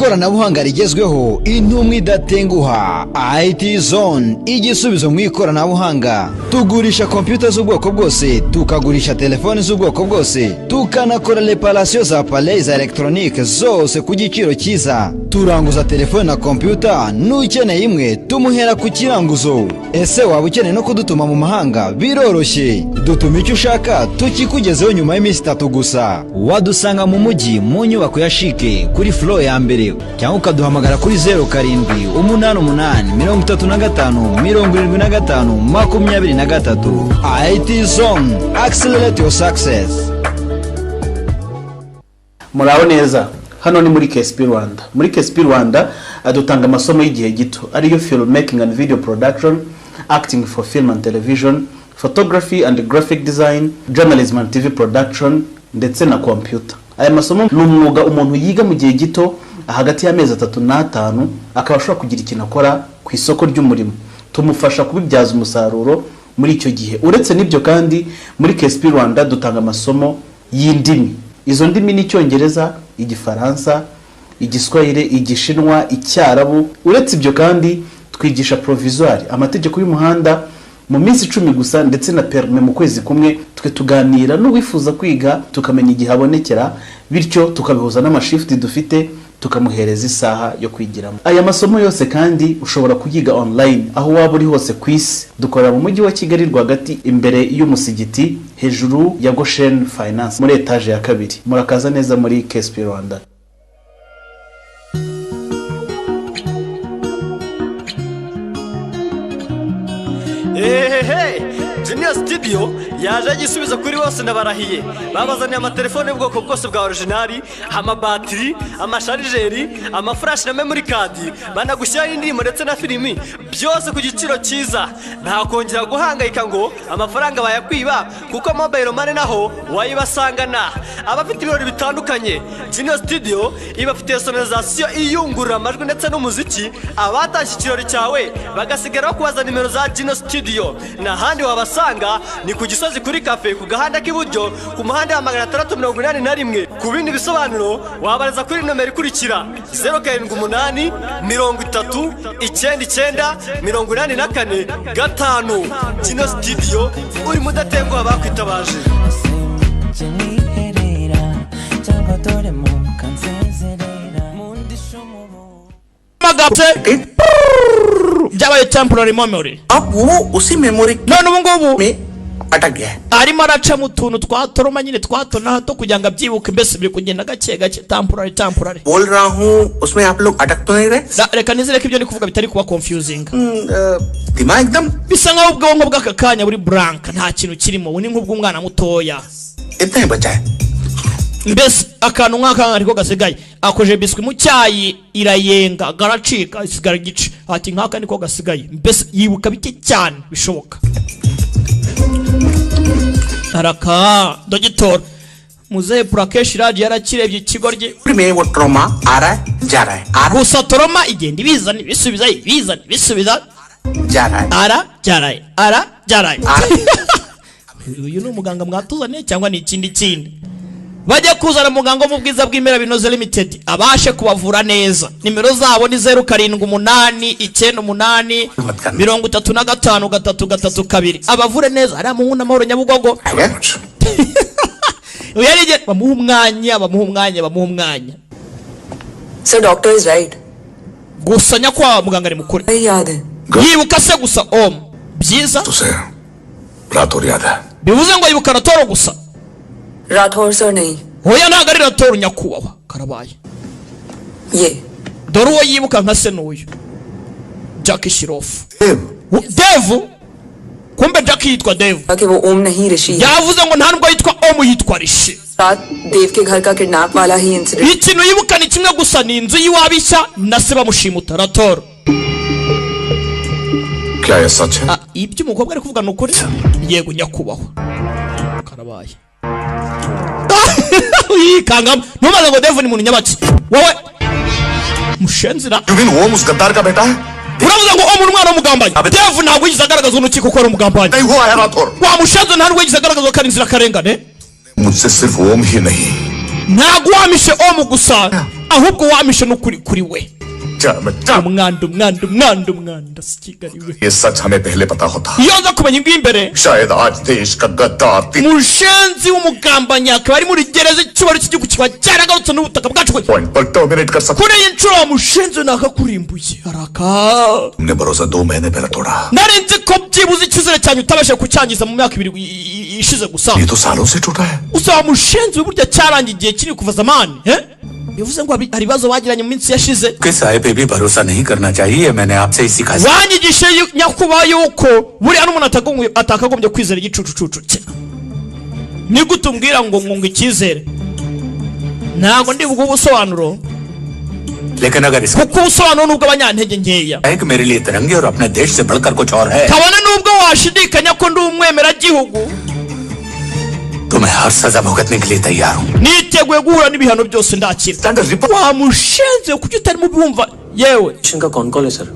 Ikoranabuhanga rigezweho, intumwa idatenguha, IT Zone, igisubizo mu ikoranabuhanga. Tugurisha kompiyuta z'ubwoko bwose, tukagurisha telefoni z'ubwoko bwose, tukanakora réparation za appareils za électronique zose ku giciro cyiza. Turanguza telefone na kompiyuta, n'ukeneye imwe tumuhera ku kiranguzo. Ese waba ukeneye no kudutuma mu mahanga? Biroroshye, dutuma icyo ushaka tukikugezeho nyuma y'iminsi 3 gusa. Wadusanga mu mujyi mu nyubako ya CHIC kuri floor ya mbere, cyangwa ukaduhamagara kuri 0788 35 75 23. IT Zone, accelerate your success. Muraho neza, hano ni muri KSP Rwanda. Muri KSP Rwanda dutanga amasomo y'igihe gito ariyo film making and video production, acting for film and television, photography and graphic design, journalism and TV production, ndetse na computer. Aya masomo ni umwuga umuntu yiga mu gihe gito, hagati y'amezi 3 n'atanu, akaba ashobora kugira ikintu akora ku isoko ry'umurimo. Tumufasha kubibyaza umusaruro muri icyo gihe. Uretse n'ibyo kandi, muri KSP Rwanda dutanga amasomo y'indimi. Izo ndimi ni Icyongereza, Igifaransa, Igiswahili, Igishinwa, Icyarabu. Uretse ibyo kandi, twigisha provisoire, amategeko y'umuhanda mu minsi 10 gusa, ndetse na permis mu kwezi kumwe. Twe tuganira n'uwifuza kwiga, tukamenya igihe abonekera, bityo tukabihuza n'amashifuti dufite, tukamuhereza isaha yo kwigiramo. Aya masomo yose kandi ushobora kuyiga online aho waba uri hose ku isi. Dukorera mu Mujyi wa Kigali rwagati, imbere y'umusigiti, hejuru ya Goshen Finance, muri etaje ya kabiri. Murakaza neza muri KSP Rwanda. Ehehe, Junior Studio yaje igisubizo kuri bose, ndabarahiye. Babazaniye amatelefone y'ubwoko bwose bwa original, amabatiri, amachargeur, amaflash na memory card. Banagushyiraho indirimbo ndetse na filimi, byose ku giciro cyiza. Nta kongera guhangayika ngo amafaranga bayakwiba, kuko mobile money naho wayibasangana. Abafite ibirori bitandukanye, Junior Studio ibafitiye sonorisation iyungurura amajwi ndetse n'umuziki. Abatashye ikirori cyawe bagasigara bakubaza nimero za Junior Studio. N'ahandi wabasanga ni ku Gisozi, kuri kafe, ku gahanda k'iburyo, ku muhanda wa 681. Ku bindi bisobanuro wabariza kuri nomero ikurikira: 0783 998 45. Junior Studio, uri mudatenguha bakwitabaje. Cyangwa dore mukansezerera mundisha umubu. Amagambo byabaye temporary memory. अब वो उसी memory None ubu ngubu में अटक गया है। Arimo araca mu tuntu twa trauma nyine twa hato na hato kugira ngo abyibuke. Mbese biri kugenda gake gake, temporary, temporary. बोल रहा हूँ, उसमें आप लोग अटक तो नहीं रहे? Reka nizere ko ibyo ndi kuvuga bitari kuba confusing. दिमाग एकदम Bisa nkaho ubwonko bw'aka kanya buri blank, nta kintu kirimo, ubu ni nk'ubw'umwana mutoya. इतना ही बचा है। Mbese akantu nk'aka ariko gasigaye, akoje biswi mu cyayi irayenga, garacika, isigara igice. Ati nk'aka niko gasigaye. Mbese yibuka bike cyane bishoboka. Araka dogitora muzehe Purakeshi Raji yarakirebye ikigoryi. में वो ट्रॉमा आ रहा है, जा रहा है, आ रहा Gusa trauma igenda ibizana, ibisubiza, ibizana, ibisubiza. जा रहा है। Ara byaraye, ara byaraye. आ रहा। Uyu ni umuganga mwatuzaniye cyangwa ni ikindi kindi? Bajya kuzana muganga wo mu Bwiza bw'Imera Binoze Limited abashe kubavura neza. Nimero zabo ni 0789 835 332. Abavure neza hariya mu Amahoro, Nyabugogo. Yarige bamuha umwanya, bamuha umwanya, bamuha umwanya. Sir, doctor is right. Gusa nyakubahwa muganga ari mukuru. वही याद है। Yibuka se gusa Om byiza. उसे Rathore याद है। Bivuze ngo yibuka Rathore gusa. Rathore sir, नहीं। Hoya, ntabwo ari Rathore nyakubahwa, karabaye. ये। Dore uwo yibuka nka se n'uyu Jack Shroff Dev. Kumbe Jack yitwa Dev. कि वो ओम नहीं, ऋषि है। Yavuze ngo nta nubwo yitwa Om, yitwa Rishi. रात देव के घर का किडनैप वाला ही incident. Ikintu yibuka ni kimwe gusa, ni inzu y'iwabo ishya na se bamushimuta Rathore. क्या यह सच है? Ah, ibyo umukobwa ari kuvuga ni ukuri? Yego nyakubahwa, karabaye. Yikangamo, ntumaze ngo Dev ni muntu nyabaki wowe mushenzira. You mean ओम उस गद्दार का बेटा है? Uravuze ngo Om ni umwana w'umugambanyi? Dev ntabwo yigeze agaragaza urukiko ko ari umugambanyi. नहीं हुआ है Rathore. Wa mushenzi, nta nubwo yigeze agaragaza ko ari inzirakarengane. मुझसे सिर्फ ओम ही नहीं, Ntabwo wamishe Om gusa, Ahubwo wamishe n'ukuri kuri we. Damn. Umwanda, umwanda, umwanda, umwanda si Kigali we. ये सच हमें पहले पता होता, Iyo nza kumenya imbwa imbere, शायद आज देश का गद्दार mushenzi w'umugambanyi akaba ari muri gereza, icyubahiro cy'igihugu kiba cyaragarutse n'ubutaka bwacu point पर टर्मिनेट कर सकता। Kuri iyi nshuro wa mushenzi we nakakurimbuye araka. तुमने भरोसा 2 महीने पहले तोड़ा। Nari nzi ko byibuze icyizere cyanyu utabashije kucyangiza mu myaka 2 ishize gusa. ये तो सालों से टूटा है। Gusa wa mushenzi we, burya cyarangiye igihe kinini kuva zamani, eh? Bivuze ngo hari ibibazo bagiranye mu minsi yashize. किस आय पे भी भरोसा नहीं करना चाहिए, मैंने आपसे ही सीखा। Wanyigishe nyakubahwa yuko buriya n'umuntu atakagombye kwizera igicucucucu cye. Ni gute umbwira ngo icyizere? Ntabwo ndi buguhe ubusobanuro, लेकिन अगर इसका kuko ubusobanuro ni ubw'abanyantege nkeya. है कि मेरे लिए तिरंगे और अपने देश से बढ़कर कुछ और है, Kabone n'ubwo washidikanya ko ndi umwemeragihugu, तो मैं हर सजा भुगतने के लिए तैयार हूँ। Niteguye guhura n'ibihano byose, ndakira. Wa mushenzi we, kuki utarimo ubumva yewe? का कौन कॉल है sir?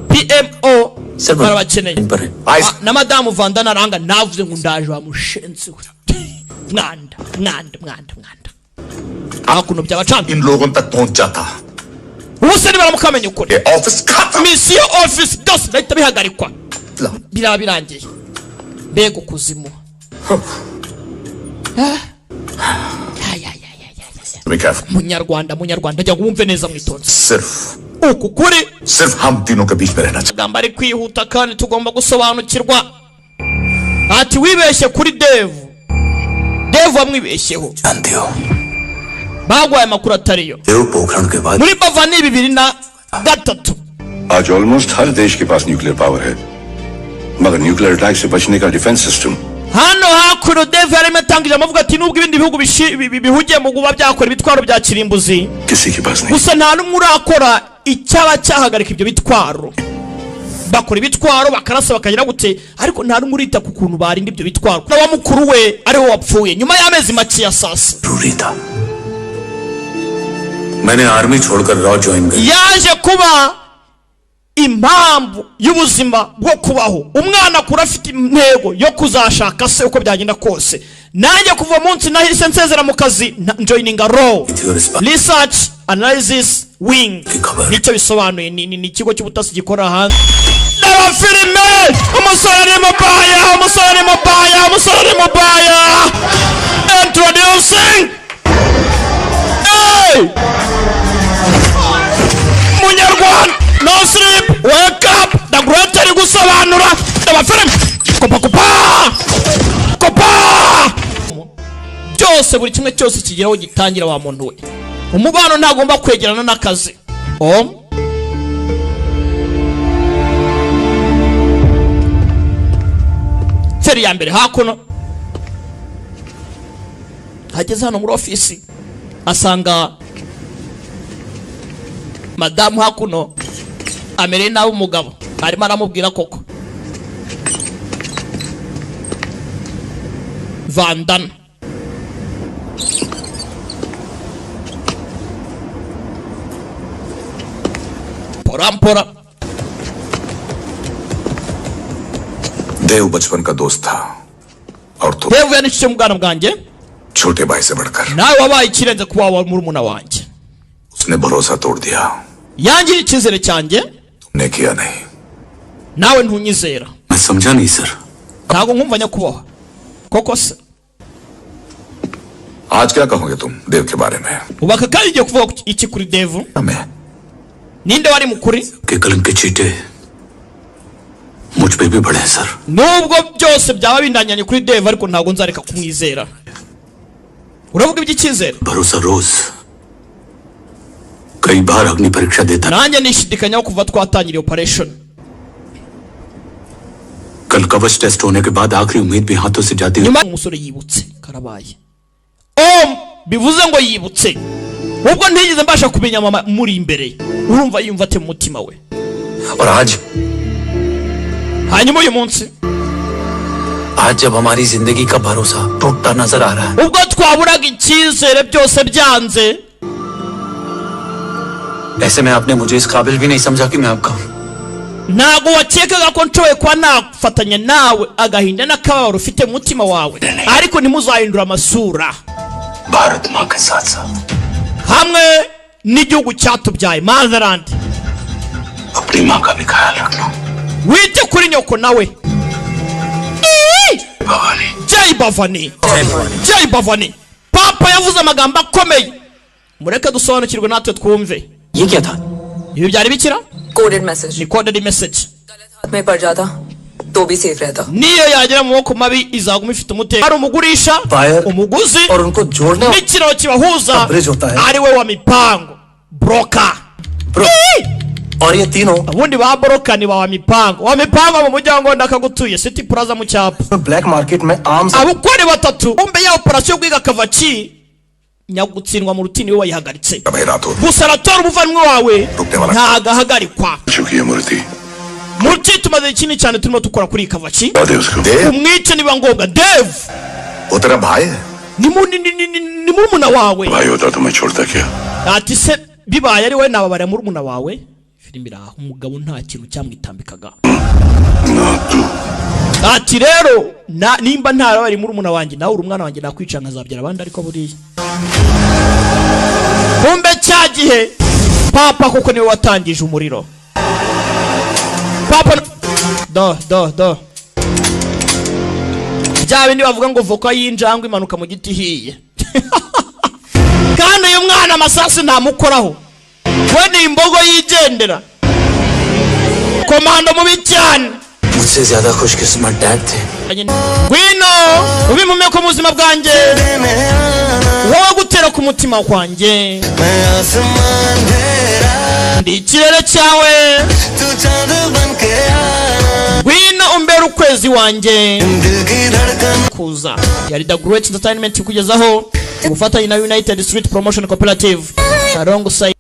PMO Sir, barabakeneye. पर है। Ah, na madamu Vandana Ranga navuze ngo ndaje. Wa mushenzi we, mwanda, mwanda, mwanda, mwanda, hakuno byabacana. इन लोगों तक पहुंच जाता। Ubu se nibaramukamenya ukuri, ये ऑफिस खत्म। Misiyo, ofisi byose birahita bihagarikwa, biraba birangiye. Mbega ukuzimu! Ah. Ya, ya, ya, ya, ya, ya. Be careful. Munyarwanda, munyarwanda, jya wumve neza mwitonze. सिर्फ Uku kuri सिर्फ हम तीनों के बीच में रहना चाहिए। Amagambo ari kwihuta kandi tugomba gusobanukirwa. Ati wibeshye kuri Devu, Devu wamwibeshyeho. जानते हो, Bagwaye amakuru atariyo. देव पोखरण के बाद Muri bava ni 2003. आज ऑलमोस्ट हर देश के पास न्यूक्लियर पावर है, मगर न्यूक्लियर अटैक से बचने का defence system Hano hakuno Devu yarimo atanga ijambo avuga ati nubwo ibindi bihugu bihugiye mu kuba byakora ibitwaro bya kirimbuzi, किसी के पास नहीं। gusa nta n'umwe urakora icyaba cyahagarika ibyo bitwaro. Bakora ibitwaro bakarasa bakagira gute, ariko nta n'umwe urita ku kuntu barinda ibyo bitwaro. Na wa mukuru we ariwe wapfuye nyuma y'amezi make ya sasa. जरूरी था। मैंने आर्मी छोड़कर raw join कर Yaje kuba impamvu y'ubuzima bwo kubaho. Umwana akura afite intego yo kuzashaka se uko byagenda kose. Nanjye kuva munsi nahise nsezera mu kazi, njoininga RAW, थी और इस बात Research Analysis Wing. की खबर Nicyo bisobanuye, ni ikigo cy'ubutasi gikorera hanze. Reba filime, umusore ari mu baya, umusore ari mu baya, umusore ari mu baya. Introducing, hey! Munyarwanda, no sleep, wake up, the great ari gusobanura. Reba filime, kopa kopa kopa byose, buri kimwe cyose kigeraho gitangira. Wa muntu we, umubano ntagomba kwegerana n'akazi. Om seri ya mbere hakuno, ageze hano muri ofisi asanga madamu hakuno amereye nabi. Umugabo arimo aramubwira koko Vandana. Pora mpora. देव बचपन का दोस्त था और तो Devu yanishyuye mu bwana bwanjye. छोटे भाई से बढ़कर। Nawe wabaye ikirenze kuba wa murumuna wanjye. उसने भरोसा तोड़ दिया। Yangiriye icyizere cyanjye. तुमने किया नहीं। Nawe ntunyizera. मैं समझा नहीं sir. Ntabwo nkumva nyakubahwa, koko se? आज क्या कहोगे तुम देव के बारे में? Ubu aka kanya ugiye kuvuga iki kuri Devu? हमें Ninde wari mukuri? के कलंक के छींटे मुझ पे भी पड़े हैं sir. Nubwo byose byaba bindanyanye kuri Devu, ariko ntabwo nzareka kumwizera. Uravuga iby'icyizere. भरोसा रोज कई बार अग्नि परीक्षा देता। Nanjye nishidikanyaho kuva twatangira operation. कल कवच टेस्ट होने के बाद आखिरी उम्मीद भी हाथों से जाती हुई। Nyuma umusore yibutse karabaye, om bivuze ngo yibutse ubwo ntigeze mbasha kumenya mama muri imbere. Urumva yumva ate mu mutima we? और आज, Hanyuma uyu munsi, आज जब हमारी जिंदगी का भरोसा टूटता नजर आ रहा है, ubwo twaburaga icyizere, byose byanze, ऐसे में आपने मुझे इस काबिल भी नहीं समझा कि मैं आपका ntabwo wakekaga ko nshoboye kuba nafatanya nawe agahinda n'akababaro ufite mu mutima wawe, ariko ntimuzahindura amasura. Bharat माँ के साथ साथ Hamwe N'igihugu cyatubyaye, motherland. अपनी माँ का भी ख्याल रखना। Wite kuri nyoko nawe. Bhavani. Jai Bhavani, Jai Bhavani. Papa yavuze amagambo akomeye, mureke dusobanukirwe natwe twumve. ये क्या था? Ibi byari bikira? Coded message. Ni coded message. हाथ में पड़ जाता तो भी safe रहता। Niyo yagera mu maboko mabi, izaguma ifite umutekano. Hari umugurisha, umuguzi और उनको जोड़ने n'ikiraro kibahuza, bridge होता है। ari we wa mipango, broker. और ये तीनों Ubundi ba broker ni ba wa mipango, wa mipango mu muryango ndakagutuye City Plaza mu cyapa. Black market में arms Abo uko ari batatu, kumbe ya operasiyo yo kwiga Kavachi, nyagutsindwa mu rutini we wayihagaritse. भाई Rathore Gusa aratora umuvandimwe wawe ntagahagarikwa. चुकी है मूर्ति। Muruti, tumaze ikindi cyane turimo dukora kuri iyi Kavachi. दे उसको। Umwice niba ngombwa, Dev. वो तेरा भाई है। Ni mu- ni- ni- ni- ni murumuna wawe. भाई होता तो मैं छोड़ता क्या? Ati se bibaye ari we nababarira murumuna wawe? Filime iri aho, umugabo nta kintu cyamwitambikaga. Ati rero nimba ntarabari murumuna wanjye, nawe uri umwana wanjye, nakwica nkazabyara abandi. Ariko buriya kumbe cya gihe papa kuko niwe watangije umuriro, papa do do do bya bindi bavuga ngo voka y'injangwe imanuka mu giti ihiye. Kandi uyu mwana amasasu ntamukoraho, we ni imbogo yigendera, komando mubi cyane. मुझसे ज्यादा खुशकिस्मत dad थे। Ngwino ubimumeko mu buzima bwanjye, wowe gutera ku mutima kwanjye, ndi ikirere cyawe, ngwino umbere ukwezi wanjye. Kuza yari The Great Entertainment, kugezaho ubufatanye na United Street Promotion Cooperative alongside.